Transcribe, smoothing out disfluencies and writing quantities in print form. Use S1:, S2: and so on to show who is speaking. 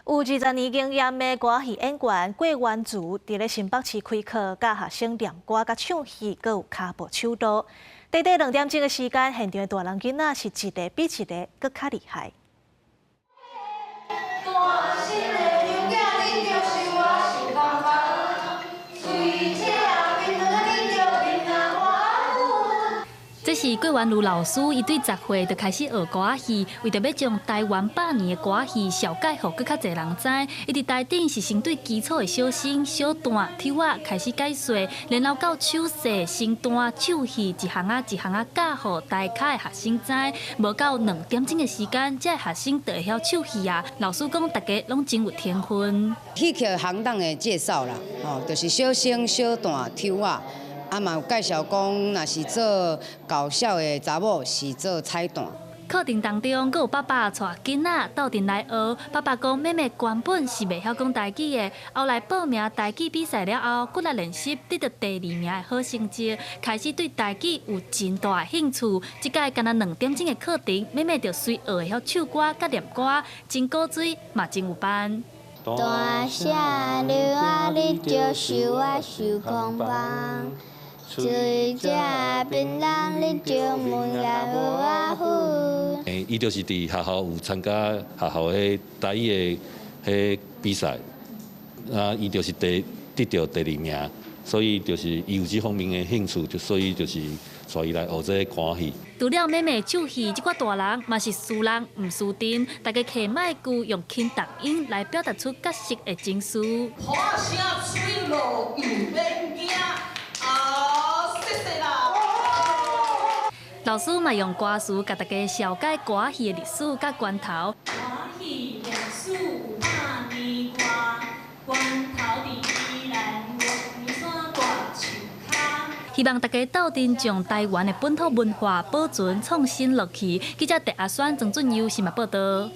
S1: 有20年經驗的歌戲演員郭元如，佇咧新北市開課，教學生念歌、佮唱戲，閣有跤步手路。短短2點鐘的時間，現場的大人囡仔是一个比一个閣較厲害。
S2: 大聲的牛仔，你著受我受感覺，隨車檳榔，你著檳榔我。
S3: 這是郭元如老師，伊對10歲就開始學歌戲，為著欲將台灣百年的歌戲紹介予閣較濟人知，伊佇台頂是先對基礎的小生、小旦、丑仔開始解說，然後到手勢、身段、唱戲，一項仔一項仔教予台跤的學生知。無夠2點鐘的時間，這个學生就會曉唱戲啊！老師講，大家攏真有天分。
S4: 戲曲行當的介紹啦，吼，就是小生、小旦、丑仔。啊嘛有介紹講，若是做搞笑的查某是做彩旦。
S3: 課程當中，閣有爸爸帶囡仔鬥陣來學。爸爸講，妹妹原本是袂曉講台語的，後來報名台語比賽了後，骨力練習得到第二名的好成績，開始對台語有真大的興趣。這擺干焦2點鐘的課程，妹妹就隨學會曉唱歌佮念歌，真古錐嘛真有範。
S5: 大聲牛仔，你著受我受空放。水食檳榔，你就問來予我分。
S6: 伊就是佇學校有參加學校彼台語的彼比賽，啊，伊就是得著第二名，所以就是伊有這方面的興趣，就所以就是帶伊來學這个歌戲。
S3: 除了妹妹唱戲，這寡大人嘛是輸人毋輸陣，大家提麥具用輕重音來表達出角色的情緒。
S2: 喊聲水路毋免驚。啊，謝謝啦！
S3: 老師嘛用歌詞共大家紹介歌戲的歷史佮關頭。
S7: 歌戲歷史有百年外，關頭佇宜蘭月山大樹跤。
S3: 希望大家鬥陣將台灣的本土文化保存創新落去。記者鄭阿宣、曾俊優新聞報導。